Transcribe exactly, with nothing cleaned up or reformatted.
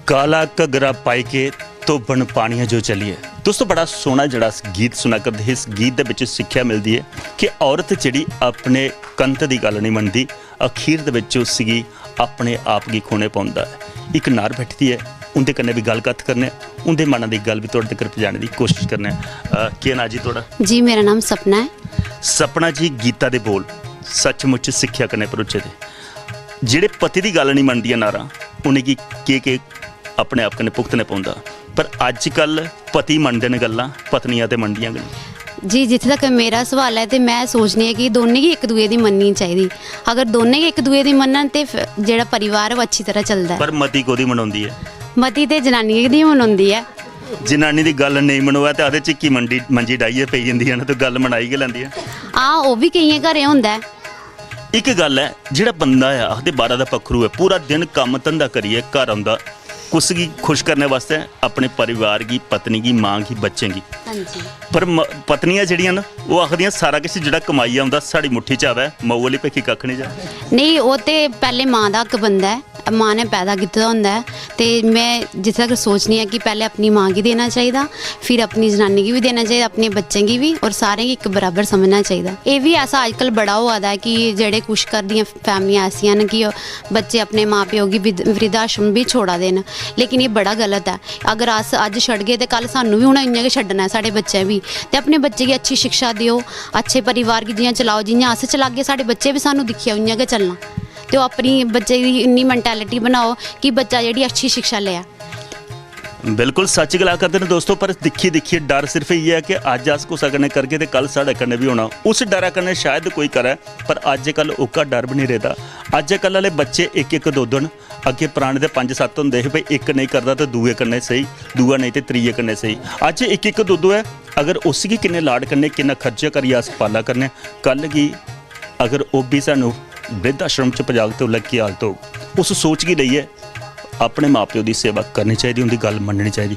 काला घग्गरा पाई के धोबन पानियां जो चलिए। दोस्तों, बड़ा सोहना जेह्ड़ा अस गीत सुना करदे हे। इस गीत दे बिच सिक्खेआ मिलदी ऐ कि औरत जेह्ड़ी अपने कंत दी गल्ल निं मनदी, अखीर दे बिच उसगी अपने आप गी खोने पौंदा ऐ। इक नार बैठी दी ऐ, उं'दे कन्नै बी गल्ल कत्थ करने आं, उं'दे मना दी गल्ल बी थुआढ़े तगर पजाने दी कोशिश करने आं। अ, केह् नांऽ जी थुआढ़ा? जी, मेरा नाम सपना ऐ। सपना जी, गीता दे बोल सचमुच सिक्खेआ कन्नै भरोचे दे। जेह्ड़े पति दी गल्ल निं मनदियां नारां, उ'नेंगी केह् केह् अपने आप कन्नै भुगतने पौंदा। पर अज्जकल पति मनदे न गल्लां, पत्नियां ते मनदियां गै नेईं। जी, जित्थै तक मेरा सवाल ऐ ते में सोचनी आं कि दोनें गी इक दूए दी मन्ननी चाहिदी। अगर दोनें गै इक दूए दी मन्नन ते फ-, जेह्ड़ा परिवार ऐ ओह् अच्छी तरह चलदा ऐ। पर मती कोह्दी मनोंदी ऐ? मती ते जनानियें दी मनोंदी ऐ। जनानी दी गल्ल नेईं मनोऐ ते आखदे झिक्की मंडी, मंजी डाहियै पेई जंदी ऐ ना, ते गल्ल मनाई गै लैंदी ऐ। हां, ओह् बी केइयें घरें होंदा ऐ। इक गल्ल ऐ, जेह्ड़ा बंदा ऐ, आखदे बाह्रा दा पक्खरू ऐ, पूरा दिन कम्म धंधा करियै घर औंदा, कुस गी खुश करने वास्तै? अपने परिवार गी, पत्नी गी, मां गी, बच्चें गी। हां जी। पर म-, पत्नियां जेह्ड़ियां न, ओह् आखदियां, "सारा किश जेह्ड़ा कमाइयै औंदा, साढ़ी मुट्ठी च आवै, माऊ आह्ली भेठी कक्ख निं जा।" नेईं, ओह् ते पैह्लें मां दा हक्क बनदा ऐ, मां ने पैदा कीते दा होंदा ऐ। ते में जित्थै तक सोचनी आं कि पैह्लें अपनी मां गी देना चाहिदा, फिर अपनी जनानी गी बी देना चाहिदा, अपने बच्चें गी बी, और सारें गी इक बराबर समझना चाहिदा। एह् बी ऐसा अजकल बड़ा होआ दा ऐ कि जेह्ड़े कुछ घर दियां फैमिलियां ऐसियां न कि ओह् बच्चे अपने मां प्यो गी बिद-, वृद्धाश्रम बी छोड़ा दे न, लेकिन एह् बड़ा गलत ऐ। अगर अस अज्ज छड्डगे ते कल सानूं बी उ'नें इ'यां गै छड्डना ऐ, साढ़े बच्चें बी। ते अपने बच्चे गी अच्छी शिक्षा देओ, अच्छे परिवार गी जि'यां चलाओ, जि'यां अस चलागे, साढ़े बच्चे बी सानूं दिक्खियै उ'यां गै चलना। ते ओह् अपनी बच्चे दी इन्नी मैंटालिटी बनाओ कि बच्चा जेह्ड़ी अच्छी शिक्षा लेआ। बिल्कुल सच गला करदे न दोस्तो, पर दिक्खी दिक्खियै डर सिर्फ इ'यै ऐ कि अज्ज अस कुसै कन्नै करगे ते कल साढ़े कन्नै बी होना। उस डरै कन्नै शायद कोई करै, पर अज्जकल ओह्का डर बी निं रेह्दा। अज्जकल आह्ले बच्चे इक इक दो दो न, अग्गें पराने ते पंज सत्त होंदे हे, भाई इक नेईं करदा ते दूए कन्नै स्हेई, दूआ नेईं ते त्रिये कन्नै स्हेई। अज्ज इक इक दो दो ऐ, अगर उस गी किन्ने लाड कन्नै, किन्ना खर्चा करियै अस पाला करने, कल गी अगर ओह् बी सानूं वृद्ध आश्रम च पजाग ते उसलै केह् हालत होग? उस सोच गी लेइयै अपने मां प्यो दी सेवा करनी चाहिदी, उं'दी गल्ल मन्ननी चाहिदी।